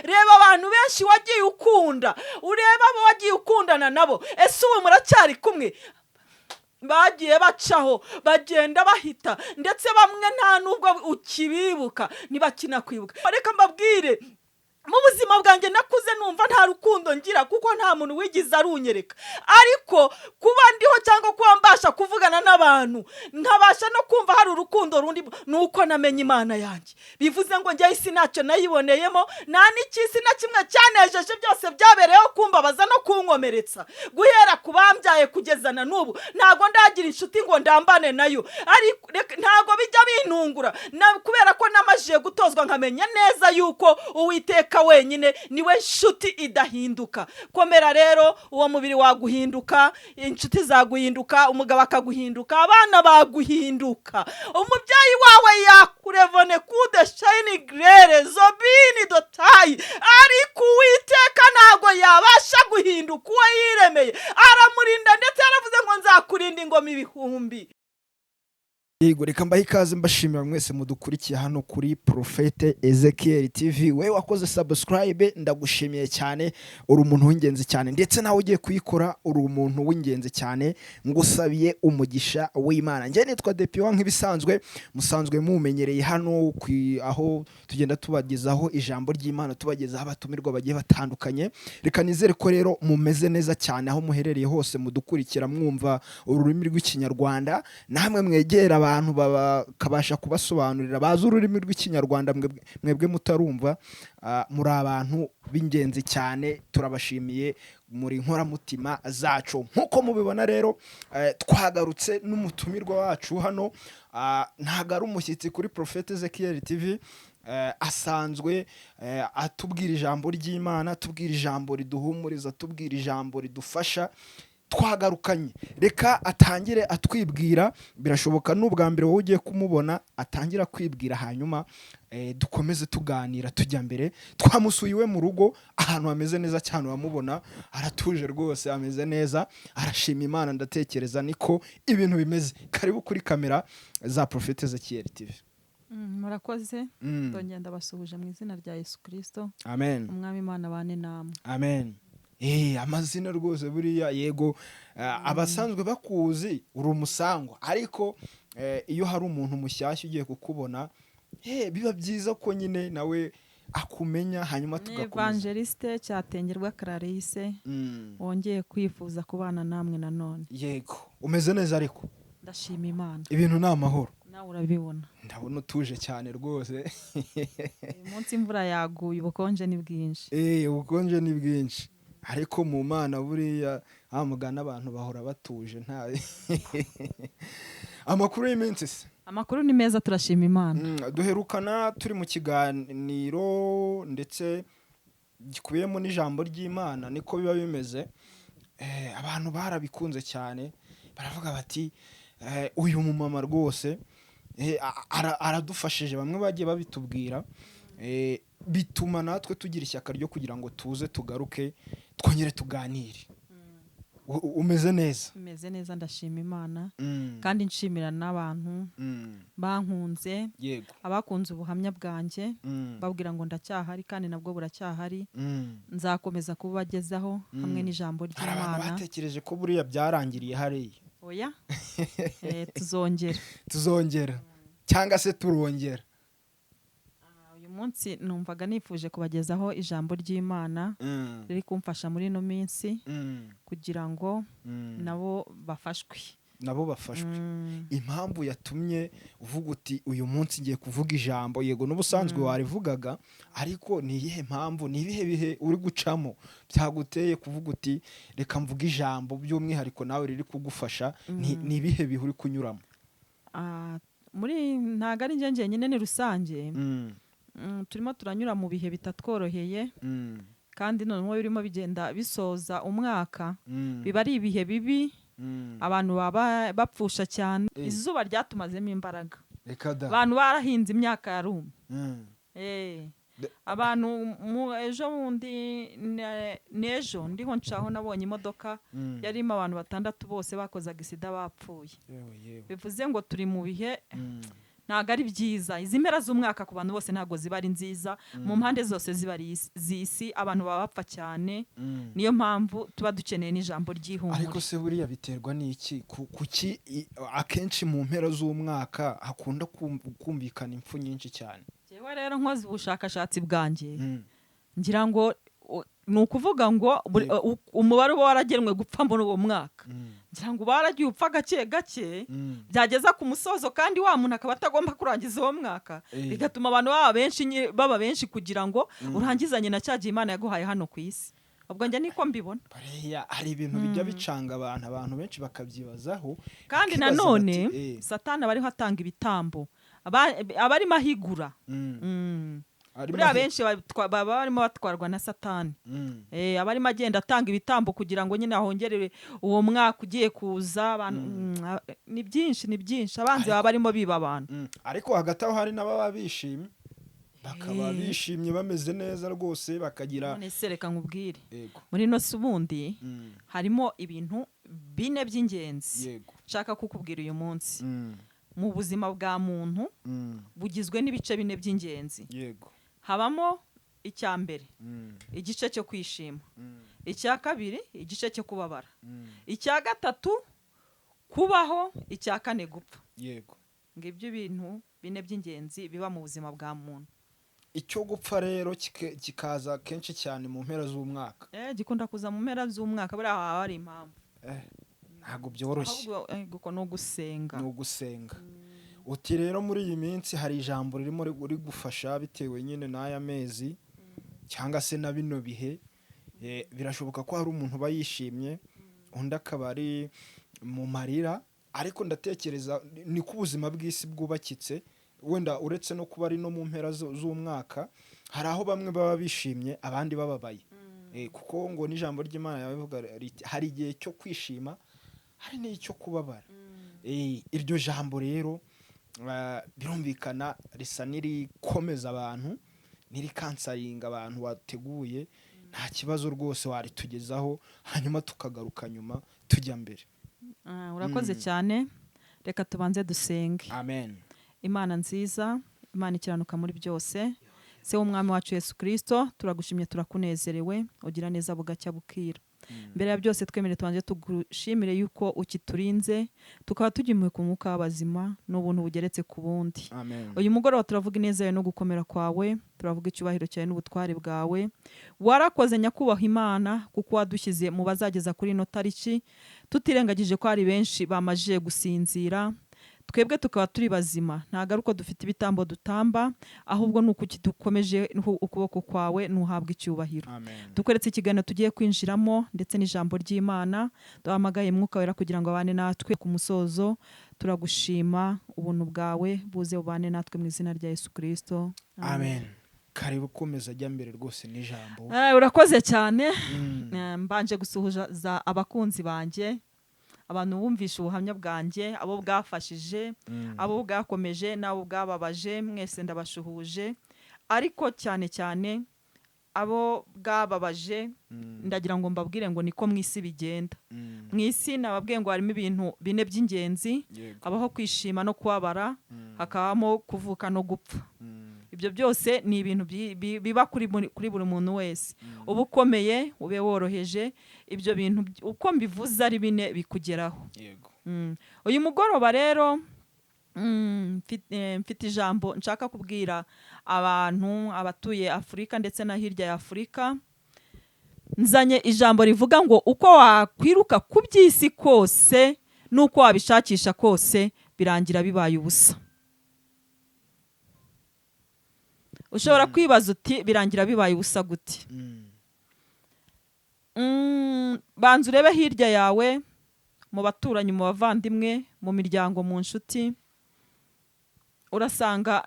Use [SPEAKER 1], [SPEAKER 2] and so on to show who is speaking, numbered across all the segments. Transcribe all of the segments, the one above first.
[SPEAKER 1] Reba abantu benshi wagiye ukunda, urebe abo wagiye ukundana nabo. Ese ubu muracyari kumwe? Bagiye bacaho, bagenda bahita, ndetse bamwe nta nubwo ukibibuka, ntibakinakwibuka. Reka mbabwire, mu buzima bwanjye nakuze numva nta rukundo ngira, kuko nta muntu wigize arunyereka. Ariko kuba ndiho cyangwa kuba mbasha kuvugana n'abantu, nkabasha no kumva hari urukundo rundi, ni uko namenye Imana yanjye. Bivuze ngo njyewe isi ntacyo nayiboneyemo, nta n'icy'isi na kimwe cyanejeje. Byose byabereyeho kumbabaza no kunkomeretsa, guhera ku bambyaye kugeza na n'ubu. Ntabwo ndagira inshuti ngo ndambane nayo, ariko ntabwo bijya bintungura kubera ko namajije gutozwa, nkamenya neza yuko Uwiteka wenyine niwe nshuti idahinduka. Komera rero, uwo mubiri waguhinduka, inshuti zaguhinduka, umugabo akaguhinduka, abana baguhinduka, umubyeyi wawe yakurevone kude shayini gerere zobini dotayi, ariko Uwiteka ntabwo yabasha guhinduka. Uwo yiremeye aramurinda, ndetse yaravuze ngo nzakurinda ingoma ibihumbi.
[SPEAKER 2] Yego, reka mbahe ikaze, mbashimira mwese mudukurikiye hano kuri Prophète Ezekiel TV. We wakoze subscribe, ndagushimiye cyane, uri umuntu w'ingenzi cyane, ndetse nawe ugiye kuyikora uri umuntu w'ingenzi cyane, ngusabiye umugisha w'Imana. Njye nitwa Depiwa nk'ibisanzwe, musanzwe mumenyereye hano aho tugenda tubagezaho ijambo ry'Imana, tubagezaho abatumirwa bagiye batandukanye. Reka nizere ko rero mumeze neza cyane aho muherereye hose mudukurikira, mwumva ururimi rw'Ikinyarwanda. Namwe mwegera abantu bakabasha kubasobanurira, bazi ururimi rw'Ikinyarwanda, mwebwe mutarumva, muri abantu b'ingenzi cyane, turabashimiye, muri inkoramutima zacu. Nk'uko mubibona rero, twagarutse n'umutumirwa wacu hano. Ntabwo ari umushyitsi kuri Prophète Ezekiel TV, asanzwe atubwira ijambo ry'Imana, atubwira ijambo riduhumuriza, atubwira ijambo ridufasha. Twagarukanye, reka atangire atwibwira. Birashoboka n'ubwa mbere wowe ugiye kumubona. Atangira kwibwira, hanyuma dukomeze tuganira tujya mbere. Twamusuye iwe mu rugo, ahantu hameze neza cyane. Uramubona aratuje rwose, ameze neza, arashima Imana. Ndatekereza niko ibintu bimeze. Karibu kuri kamera za Prophète Ezekiel TV.
[SPEAKER 1] Murakoze. Ndongera ndabasuhuje mu izina rya Yesu Kirisito.
[SPEAKER 2] Amen.
[SPEAKER 1] Umwami Imana bane namwe.
[SPEAKER 2] Amen. Amazina rwose buriya yego, abasanzwe bakuzi uri umusangwa, ariko iyo hari umuntu mushyashya ugiye kukubona, biba byiza ko nyine nawe akumenya, hanyuma
[SPEAKER 1] Ni
[SPEAKER 2] tugakomeza.
[SPEAKER 1] Evangeliste Cyatengerwa Clarisse, wongeye kwifuza kubana namwe nanone.
[SPEAKER 2] Yego, umeze neza ariko?
[SPEAKER 1] Ndashima Imana.
[SPEAKER 2] Ibintu ni amahoro?
[SPEAKER 1] Nawe urabibona.
[SPEAKER 2] Ndabona utuje cyane rwose.
[SPEAKER 1] Uyu munsi imvura yaguye, ubukonje ni bwinshi.
[SPEAKER 2] Ubukonje ni bwinshi, ariko mu Mana buriya mugana abantu bahora batuje. Nta amakuru y'iminsi se?
[SPEAKER 1] Amakuru ni meza, turashima Imana.
[SPEAKER 2] Duherukana turi mu kiganiro ndetse gikubiyemo n'ijambo ry'Imana, niko biba bimeze. Abantu barabikunze cyane, baravuga bati uyu mumama rwose aradufashije. Bamwe bagiye babitubwira, bituma natwe tugira ishyaka ryo kugira ngo tuze tugaruke twongere tuganire. Umeze neza?
[SPEAKER 1] Meze neza, ndashima Imana, kandi nshimira n'abantu bankunze, abakunze ubuhamya bwanjye, babwira ngo ndacyahari kandi nabwo buracyahari. Nzakomeza kubagezaho hamwe n'ijambo
[SPEAKER 2] Hari abantu
[SPEAKER 1] ry'Imana.
[SPEAKER 2] batekereje ko buriya byarangiriye hariya.
[SPEAKER 1] Oya, tuzongera.
[SPEAKER 2] Tuzongera cyangwa se turongera.
[SPEAKER 1] Uyu munsi numvaga nifuje kubagezaho ijambo ry'Imana riri kumfasha muri ino minsi, kugira ngo nabo bafashwe.
[SPEAKER 2] Nabo bafashwe. Impamvu yatumye uvuga uti uyu munsi ngiye kuvuga ijambo, yego n'ubusanzwe warivugaga, ariko ni iyihe mpamvu, ni ibihe bihe uri gucamo byaguteye kuvuga uti reka mvuge ijambo by'umwihariko nawe riri kugufasha? Ni ibihe bihe uri kunyuramo?
[SPEAKER 1] Muri ntabwo ari njye njyenyine, ni rusange. Turimo turanyura mu bihe bitatworoheye, kandi noneho birimo bigenda bisoza umwaka, biba ari ibihe bibi. Abantu baba bapfusha cyane. Izuba ryatumazemo imbaraga.
[SPEAKER 2] Reka da!
[SPEAKER 1] Abantu barahinze, imyaka yarumye. Abantu ejo bundi n'ejo ndiho ncaho nabonye imodoka yarimo abantu batandatu, bose bakozaga isida, bapfuye.
[SPEAKER 2] Yewe yewe!
[SPEAKER 1] Bivuze ngo turi mu bihe. Ntabwo ari byiza. Izi mpera z'umwaka ku bantu bose ntabwo ziba ari nziza, mu mpande zose ziba ari z'isi, abantu baba bapfa cyane. Niyo mpamvu tuba dukeneye n'ijambo ry'ihumure.
[SPEAKER 2] Ariko se buriya biterwa n'iki? Kuki akenshi mu mpera z'umwaka hakunda kumvikana impfu nyinshi cyane?
[SPEAKER 1] Njyewe rero nkoze ubushakashatsi bwanjye, ngira ngo ni ukuvuga ngo umubare uba waragenwe gupfa muri uwo mwaka, ngira ngo uba waragiye upfa gake gake, byageza ku musozo kandi wa muntu akaba atagomba kurangiza uwo mwaka, bigatuma abantu baba benshi kugira ngo urangizanye na cya gihe Imana yaguhaye hano ku isi. Ubwo njye niko mbibona.
[SPEAKER 2] Buriya hari ibintu bijya bicanga abantu benshi bakabyibazaho,
[SPEAKER 1] Kandi
[SPEAKER 2] bakibaza
[SPEAKER 1] nanone
[SPEAKER 2] bati,
[SPEAKER 1] Satani aba ariho atanga ibitambo, aba arimo ahigura.
[SPEAKER 2] Arimo
[SPEAKER 1] Buriya benshi baba barimo batwarwa na Satani. Aba arimo agenda atanga ibitambo kugira ngo nyine ahongerere uwo mwaka ugiye kuza abantu. Ni byinshi, ni byinshi, abanzi baba barimo biba abantu.
[SPEAKER 2] Ariko hagati aho hari n'ababa bishimye, bakaba bishimye, bameze neza rwose, bakagira
[SPEAKER 1] None se reka nkubwire,
[SPEAKER 2] Yego.
[SPEAKER 1] muri ino si ubundi harimo ibintu bine by'ingenzi nshaka kukubwira uyu munsi. Mu buzima bwa muntu bugizwe n'ibice bine by'ingenzi. Habamo icya mbere, igice cyo kwishima. Icya kabiri, igice cyo kubabara. Icya gatatu, kubaho. Icya kane, gupfa. Ngibyo ibintu bine by'ingenzi biba mu buzima bwa muntu.
[SPEAKER 2] Icyo gupfa rero kikaza kenshi cyane mu mpera z'umwaka.
[SPEAKER 1] Gikunda kuza mu mpera z'umwaka, buriya haba hari impamvu.
[SPEAKER 2] Ntabwo byoroshye.
[SPEAKER 1] Ahubwo guko no gusenga.
[SPEAKER 2] Ni ugusenga. Uti rero muri iyi minsi hari ijambo ririmo rigufasha bitewe nyine n'aya mezi cyangwa se na bino bihe. Birashoboka ko hari umuntu uba yishimye, undi akaba ari mu marira, ariko ndatekereza niko ubuzima bw'isi bwubakitse. Wenda uretse no kuba ari no mu mpera z'umwaka, hari aho bamwe baba bishimye, abandi bababaye. Kuko ngo n'ijambo ry'Imana yabivuga riti hari igihe cyo kwishima, hari n'icyo kubabara. Iryo jambo rero, birumvikana risa n'irikomeza abantu, n'irikansaringa abantu wateguye. Nta kibazo rwose, waritugezaho, hanyuma tukagaruka nyuma tujya mbere.
[SPEAKER 1] Ah, urakoze cyane. Reka tubanze dusenge.
[SPEAKER 2] Amen.
[SPEAKER 1] Imana nziza, Imana ikiranuka muri byose, Se w'Umwami wacu Yesu Kirisito, turagushimye, turakunezerewe, ugira neza bugacya bukira. Mbere ya byose, twemere tubanze tugushimire yuko ukiturinze, tukaba tugimuwe ku mwuka w'abazima n'ubuntu bugeretse ku bundi.
[SPEAKER 2] Amen.
[SPEAKER 1] Uyu mugoroba turavuga ineza yawe no gukomera kwawe, turavuga icyubahiro cyawe n'ubutware bwawe. Warakoze, Nyakubahwa Imana, kuko wadushyize mu bazageza kuri ino tariki, tutirengagije ko hari benshi bamajije gusinzira, twebwe tukaba turi bazima. Ntabwo ari uko dufite ibitambo dutamba, ahubwo ni uko dukomeje ukuboko kwawe. Ntuhabwe icyubahiro.
[SPEAKER 2] Amen.
[SPEAKER 1] Dukweretse ikiganiro tugiye kwinjiramo ndetse n'ijambo ry'Imana. Duhamagaye Mwuka Wera kugira ngo abane natwe. Ku musozo turagushima, ubuntu bwawe buze bubane natwe mu izina rya Yesu Kirisito.
[SPEAKER 2] Amen. Karibu, komeza ajya mbere rwose n'ijambo.
[SPEAKER 1] Urakoze cyane. Mbanje gusuhuza abakunzi banjye, abantu bumvishe ubuhamya bwanjye, abo bwafashije, abo bwakomeje n'abo bwababaje, mwese ndabashuhuje. Ariko cyane cyane abo bwababaje, ndagira ngo mbabwire ngo niko mu isi bigenda. Mu isi nababwiye ngo harimo ibintu bine by'ingenzi. Habaho kwishima no kubabara, hakabamo kuvuka no gupfa. Ibyo byose ni ibintu biba kuri buri muntu wese, uba ukomeye, ube woroheje, ibyo bintu uko mbivuze ari bine bikugeraho. Uyu mugoroba rero mfite ijambo nshaka kubwira abantu, abatuye Afurika ndetse na hirya ya Afurika. Nzanye ijambo rivuga ngo uko wakwiruka ku by'isi kose n'uko wabishakisha kose, birangira bibaye ubusa. Ushobora kwibaza uti birangira bibaye ubusa gute? Banza urebe hirya yawe, mu baturanyi, mu bavandimwe, mu miryango, mu nshuti, urasanga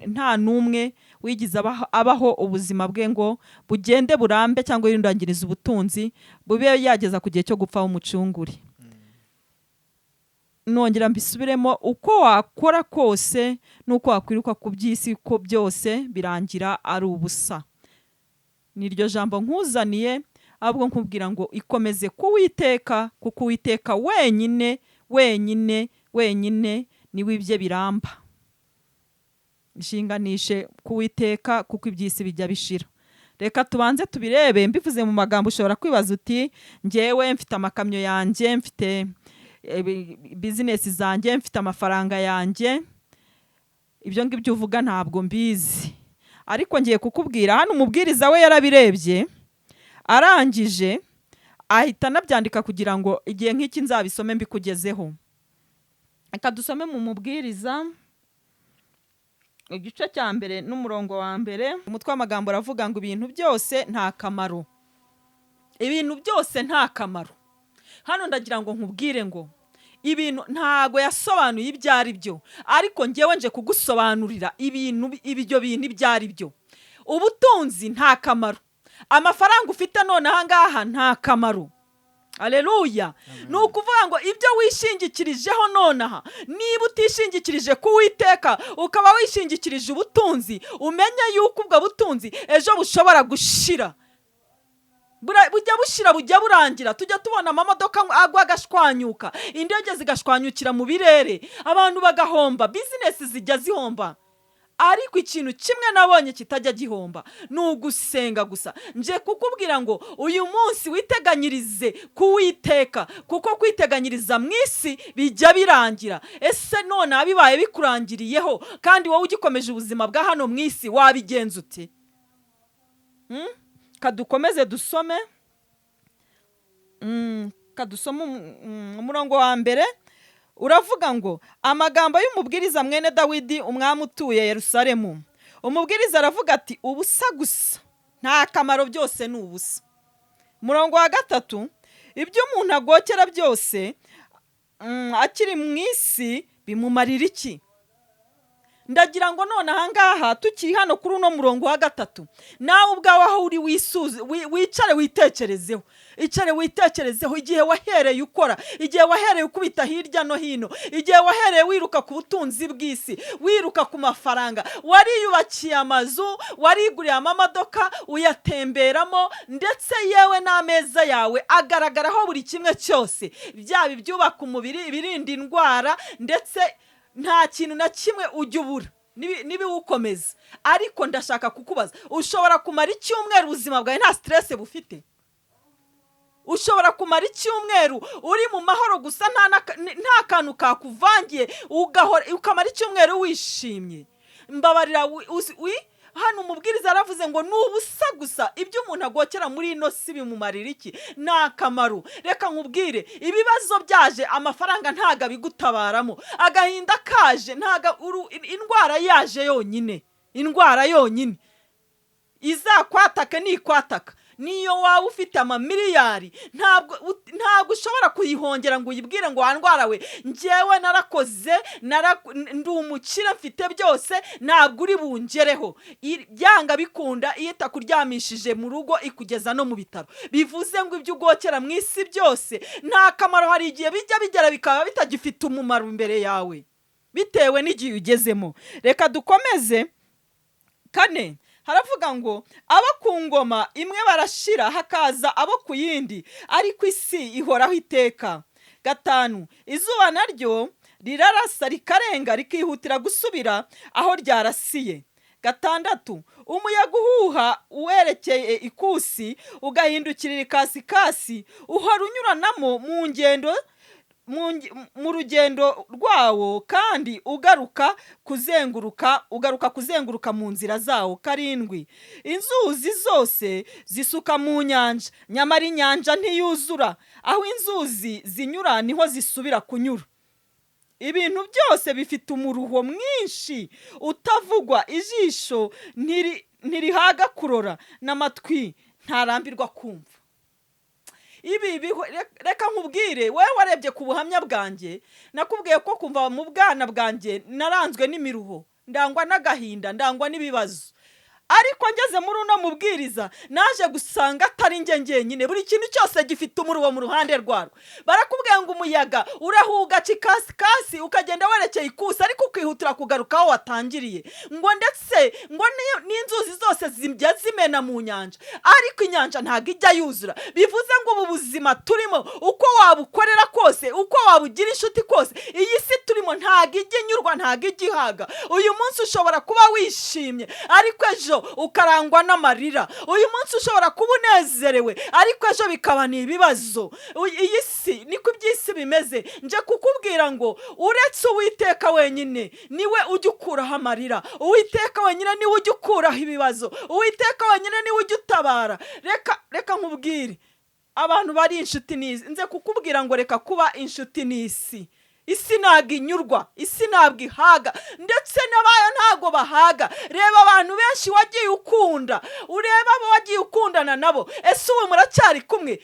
[SPEAKER 1] nta n'umwe wigize abaho ubuzima bwe ngo bugende burambe cyangwa yirundangirize ubutunzi bube yageza ku gihe cyo gupfa umucungure. Nongera mbisubiremo, uko wakora kose n'uko wakwiruka ku by'isi ko byose birangira ari ubusa. Ni iryo jambo nkuzaniye, ahubwo nkubwira ngo ikomeze kuwiteka, kuko Uwiteka wenyine wenyine wenyine niwe ibye biramba. Ishinganishe kuwiteka, kuko iby'isi bijya bishira. Reka tubanze tubirebe. Mbivuze mu magambo, ushobora kwibaza uti: "Ngewe mfite amakamyo yanjye, mfite bizinesi zanjye, mfite amafaranga yanjye, ibyo ngibyo uvuga ntabwo mbizi." Ariko ngiye kukubwira hano, umubwiriza we yarabirebye, arangije ahita anabyandika kugira ngo igihe nk'iki nzabisome mbikugezeho. Reka dusome mu Mubwiriza, igice cya mbere n'umurongo wa mbere. Umutwe w'amagambo uravuga ngo: "Ibintu byose nta kamaro." Ibintu byose nta kamaro. Hano ndagira ngo nkubwire ngo ibintu ntago yasobanuye ibyo ari byo, ariko ngewe nje kugusobanurira ibintu, ibyo bintu ibyo ari byo. Ubutunzi nta kamaro. Amafaranga ufite none aha ngaha nta kamaro. Aleluya! Ni ukuvuga ngo ibyo wishingikirijeho nonaha, niba utishingikirije ku Witeka, ukaba wishingikirije ubutunzi, umenye yuko ubwo butunzi ejo bushobora gushira. Bujya bushira, bujya burangira. Tujya tubona amamodoka agwa agashwanyuka, indege zigashwanyukira mu birere, abantu bagahomba, bizinesi zijya zihomba. Ariko ikintu kimwe nabonye kitajya gihomba ni ugusenga gusa. Nje kukubwira ngo uyu munsi witeganyirize kuwiteka, kuko kwiteganyiriza mu isi bijya birangira. Ese none bibaye bikurangiriyeho kandi wowe ugikomeje ubuzima bwa hano mu isi, wabigenza ute? Kadukomeze dusome. Kadusome umurongo wa mbere, uravuga ngo: "Amagambo y'umubwiriza, mwene Dawidi, umwami utuye Yerusalemu." Umubwiriza aravuga ati: "Ubusa gusa, nta kamaro, byose ni ubusa." Umurongo wa gatatu: "Ibyo umuntu agokera byose akiri mu isi bimumarira iki?" Ndagira ngo none ahangaha, tukiri hano kuri uno murongo wa gatatu, nawe ubwawe aho uri wisuze, wicare witekerezeho, icare witekerezeho igihe wahereye ukora, igihe wahereye ukubita hirya no hino, igihe wahereye wiruka ku butunzi bw'isi, wiruka ku mafaranga. Wariyubakiye amazu, wariguriye amamodoka, uyatemberamo, ndetse yewe n'ameza yawe agaragaraho buri kimwe cyose, byaba ibyubaka umubiri, ibirinda indwara, ndetse nta kintu na kimwe ujya ubura n'ibiwukomeza. Ariko ndashaka kukubaza: ushobora kumara icyumweru ubuzima bwawe nta stress bufite? Ushobora kumara icyumweru uri mu mahoro gusa, nta kantu kakuvangiye, ugahora ukamara icyumweru wishimye? Mbabarira, hano umubwiriza yaravuze ngo ni ubusa gusa. Ibyo umuntu agokera muri ino si bimumarira iki? Ni akamaro. Reka nkubwire, ibibazo byaje, amafaranga ntago abigutabaramo. Agahinda kaje, ntago indwara yaje yonyine, indwara yonyine izakwataka nikwataka, niyo waba ufite amamiliyari, ntabwo ushobora kuyihongera ngo uyibwire ngo: "Wandwara we, njyewe narakoze, ndi umukire, mfite byose, ntabwo uri bungereho." Byanga bikunda, iyo itakuryamishije mu rugo ikugeza no mu bitaro. Bivuze ngo ibyo ugokera mu isi byose nta kamaro. Hari igihe bijya bigera bikaba bitagifite umumaro imbere yawe, bitewe n'igihe ugezemo. Reka dukomeze. Kane haravuga ngo: "Abo ku ngoma imwe barashira, hakaza abo ku yindi, ariko isi ihoraho iteka." Gatanu: "Izuba naryo rirarasa rikarenga, rikihutira gusubira aho ryarasiye." Gatandatu: "Umuyaga uhuha uwerekeye ikusi, ugahindukirira ikasikasi, uhora unyuranamo mu ngendo mu rugendo rwawo, kandi ugaruka kuzenguruka mu nzira zawo." Karindwi: "Inzuzi zose zisuka mu nyanja, nyamara inyanja ntiyuzura. Aho inzuzi zinyura niho zisubira kunyura." Ibintu byose bifite umuruho mwinshi utavugwa. Ijisho ntirihaga kurora, n'amatwi ntarambirwa kumva. Ibi reka nkubwire, wowe warebye ku buhamya bwanjye, nakubwiye ko kuva mu bwana bwanjye naranzwe n'imiruho, ndangwa n'agahinda, ndangwa n'ibibazo. Ariko ngeze muri uno mubwiriza, naje gusanga atari njye njyenyine. Buri kintu cyose gifite umuruho mu ruhande rwarwo. Barakubwira ngo umuyaga urahuga kikasikasi, ukagenda werekeye ikusi, ariko ukihutira kugaruka aho watangiriye. Ngo ndetse ngo n'inzuzi zose zijya zimena mu nyanja, ariko inyanja ntabwo ijya yuzura. Bivuze ngo ubu buzima turimo, uko wabukorera kose, uko wabugira inshuti kose, iyi si turimo ntabwo ijya inyurwa, ntabwo ijya ihaga. Uyu munsi ushobora kuba wishimye, ariko ejo ukarangwa n'amarira. Uyu munsi ushobora kuba unezerewe, ariko ejo bikaba ni ibibazo. Iyi si niko iby'isi bimeze. Nje kukubwira ngo uretse Uwiteka wenyine, niwe ujya ukuraho amarira. Uwiteka wenyine niwe ujya ukuraho ibibazo. Uwiteka wenyine niwe ujya utabara. Reka nkubwire, abantu bari inshuti n'isi, nze kukubwira ngo reka kuba inshuti n'isi. Isi ntabwo inyurwa, isi ntabwo ihaga, ndetse n'abayo ntabwo bahaga. Reba abantu benshi wagiye ukunda, urebe abo wagiye ukundana nabo. Ese ubu muracyari kumwe?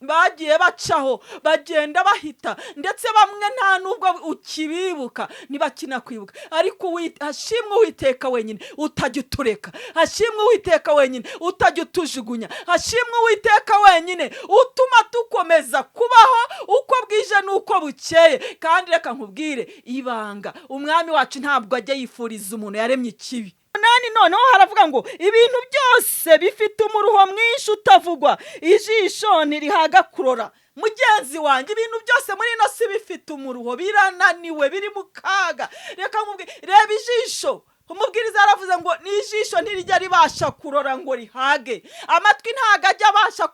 [SPEAKER 1] Bagiye bacaho, bagenda bahita, ndetse bamwe nta nubwo ukibibuka, ntibakinakwibuka. Ariko hashimwe Uwiteka wenyine utajya utureka, hashimwe Uwiteka wenyine utajya utujugunya, hashimwe Uwiteka wenyine utuma dukomeza kubaho uko bwije n'uko bukeye. Kandi reka nkubwire ibanga: Umwami wacu ntabwo ajya yifuriza umuntu yaremye ikibi. Nani noneho haravuga ngo ibintu byose bifite umuruho mwinshi utavugwa, ijisho ntirihaga kurora. Mugenzi wanjye, ibintu byose muri ino si bifite umuruho, birananiwe, biri mu kaga. Reka nkubwire, reba ijisho. Umubwiriza yaravuze ngo n'ijisho ntirijya ribasha kurora ngo rihage, amatwi ntabwo ajya abasha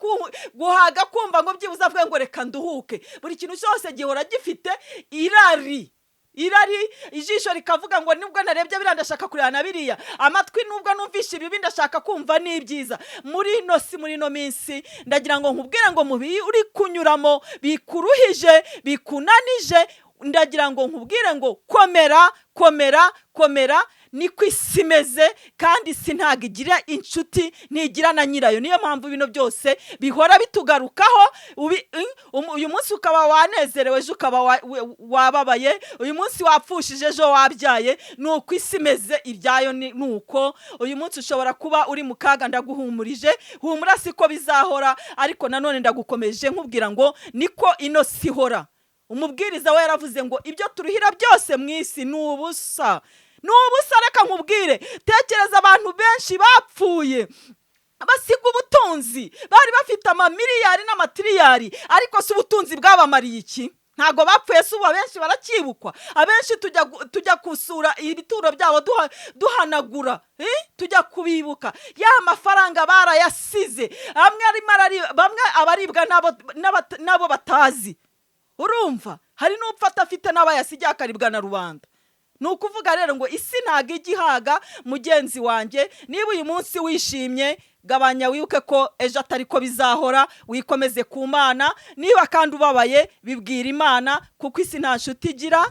[SPEAKER 1] guhaga kumva ngo byibuze avuge ngo reka nduhuke. Buri kintu cyose gihora gifite irari, irari. Ijisho rikavuga ngo nubwo narebye biriya, ndashaka kureba na biriya. Amatwi, nubwo numvishe ibibi, ndashaka kumva n'ibyiza. Muri ino si, muri ino minsi, ndagira ngo nkubwire ngo mu bi uri kunyuramo bikuruhije, bikunanije, ndagira ngo nkubwire ngo komera, komera, komera. Niko isi imeze, kandi isi ntabwo igira inshuti, ntigira na nyirayo. Niyo mpamvu bino byose bihora bitugarukaho. Uyu munsi ukaba wanezerewe, ejo ukaba wababaye. Uyu munsi wapfushije, ejo wabyaye. Ni uko isi imeze, ibyayo ni uko. Uyu munsi ushobora kuba uri mu kaga, ndaguhumurije, humura, siko bizahora. Ariko nanone ndagukomeje nkubwira ngo niko ino si ihora. Umubwiriza we yaravuze ngo ibyo turuhira byose mu isi ni ubusa, ni ubusa. Reka nkubwire, tekereza abantu benshi bapfuye basiga ubutunzi, bari bafite amamiliyari n'amatiriyari, ariko si ubutunzi bwabamariye iki? Ntabwo bapfuye si ubu abenshi baracyibukwa. Abenshi tujya gusura ibituro byabo, duhanagura, tujya kubibuka. Ya mafaranga barayasize, amwe arimo bamwe abaribwa n'abo batazi. Urumva hari n'upfa adafite n'abayasigiye, akaribwa na rubanda. Ni ukuvuga rero ngo isi ntabwo ijya ihaga. Mugenzi wanjye, niba uyu munsi wishimye, gabanya, wibuke ko ejo atari ko bizahora, wikomeze ku Mana. Niba kandi ubabaye, bibwira Imana, kuko isi nta nshuti igira.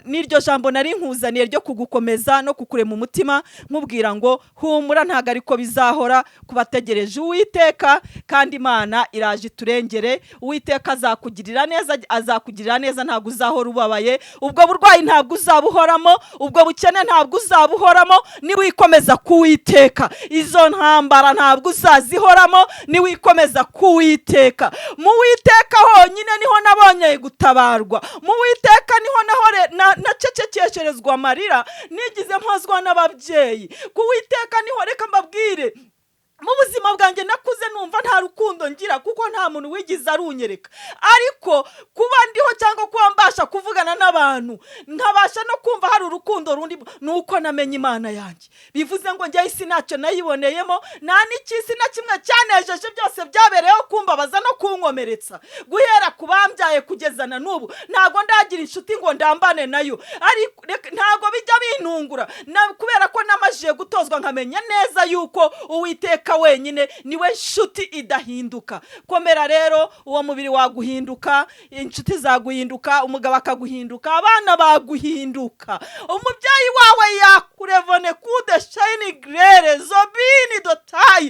[SPEAKER 1] N'iryo jambo nari nkuzaniye ryo kugukomeza no kukurema umutima, nkubwira ngo humura, ntabwo ariko bizahora ku bategereje Uwiteka. Kandi Imana iraje iturengere. Uwiteka azakugirira neza, azakugirira neza, ntabwo uzahora ubabaye. Ubwo burwayi ntabwo uzabuhoramo, ubwo bukene ntabwo uzabuhoramo niwikomeza kuwiteka. Izo ntambara ntabwo uzazihoramo niwikomeza kuwiteka. Mu Witeka honyine niho nabonye gutabarwa, mu Witeka niho nacecekesherezwa amarira nigize mpozwa n'ababyeyi. Ku Witeka niho. Reka mbabwire, mu buzima bwanjye nakuze numva nta rukundo ngira, kuko nta muntu wigize arunyereka. Ariko kuba ndiho cyangwa kuba mbasha kuvugana n'abantu, nkabasha no kumva hari urukundo rundi, ni uko namenye Imana yanjye. Bivuze ngo njyewe isi ntacyo nayiboneyemo, nta n'icy'isi na kimwe cyanejeje. Byose byabereyeho kumbabaza no kunkomeretsa, guhera ku bambyaye kugeza na n'ubu. Ntabwo ndagira inshuti ngo ndambane nayo, ariko ntabwo bijya bintungura kubera ko namajije gutozwa, nkamenya neza yuko Uwiteka wenyine niwe nshuti idahinduka. Komera rero, uwo mubiri waguhinduka, inshuti zaguhinduka, umugabo akaguhinduka, abana baguhinduka, umubyeyi wawe yakurevone kude shayini grere zobini dotayi,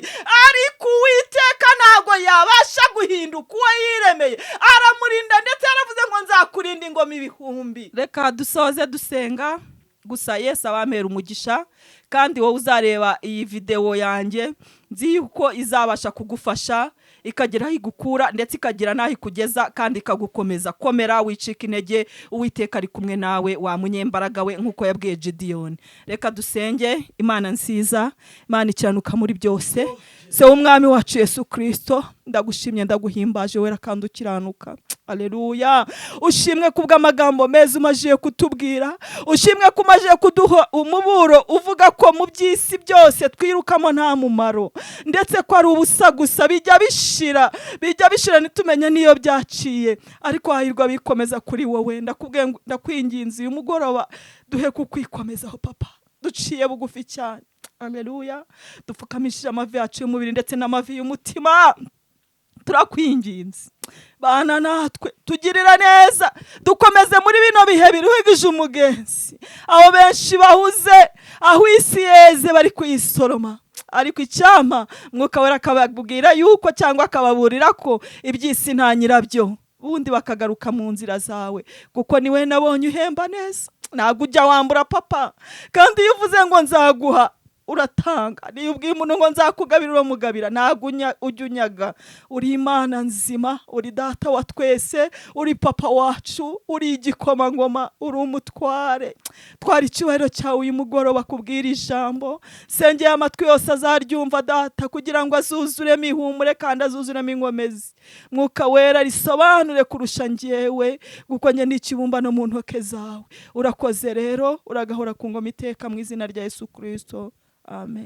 [SPEAKER 1] ariko Uwiteka ntabwo yabasha guhinduka. Uwo yiremeye aramurinda, ndetse yaravuze ngo nzakurinda ingoma ibihumbi. Reka dusoze dusenga gusa. Yesu abampera umugisha. Kandi wowe uzareba iyi videwo yanjye, nzi yuko izabasha kugufasha, ikagira aho igukura ndetse ikagira n'aho ikugeza, kandi ikagukomeza. Komera, wicika intege, Uwiteka ari kumwe nawe, wa munyembaraga we, nk'uko yabwiye Gidiyoni. Reka dusenge. Imana nziza, Imana ikiranuka muri byose, Se w'Umwami wacu Yesu Kirisito, ndagushimye, ndaguhimbaje, wera kandi ukiranuka. Aleluya! Ushimwe kubw'amagambo meza umajije kutubwira. Ushimwe ko umajije kuduha umuburo uvuga ko mu by'isi byose twirukamo nta mumaro, ndetse ko ari ubusa gusa, bijya bishira, bijya bishira, ntitumenye n'iyo byaciye. Ariko hahirwa bikomeza kuri wowe. Ndakubwiye ndakwinginze, uyu mugoroba duhe kukwikomezaho, Papa. Duciye bugufi cyane, aleluya, dupfukamishije amavi yacu y'umubiri ndetse n'amavi y'umutima. Turakwinginze, bana natwe, tugirira neza, dukomeze muri bino bihe biruhigije umugenzi, aho benshi bahuze, aho isi yeze bari kuyisoroma. Ariko icyampa Mwuka Wera akababwira yuko, cyangwa akababurira ko iby'isi nta nyirabyo, ubundi bakagaruka mu nzira zawe, kuko niwe nabonye uhemba neza. Ntabwo ujya wambura, Papa, kandi iyo uvuze ngo nzaguha, uratanga. Niyo ubwiye umuntu ngo nzakugabira, uramugabira. Ntabwo ujya unyaga. Uri Imana nzima, uri Data wa twese, uri Papa wacu, uri igikomangoma, uri umutware. Twara icyubahiro cyawe uyu mugoroba kubwira ijambo. Sengeye amatwi yose azaryumva, Data, kugira ngo azuzuremo ihumure kandi azuzuremo inkomezi. Mwuka Wera risobanure kurusha njyewe, kuko njye ni ikibumbano mu ntoke zawe. Urakoze rero, uragahora ku ngoma iteka, mu izina rya Yesu Kirisito, amen.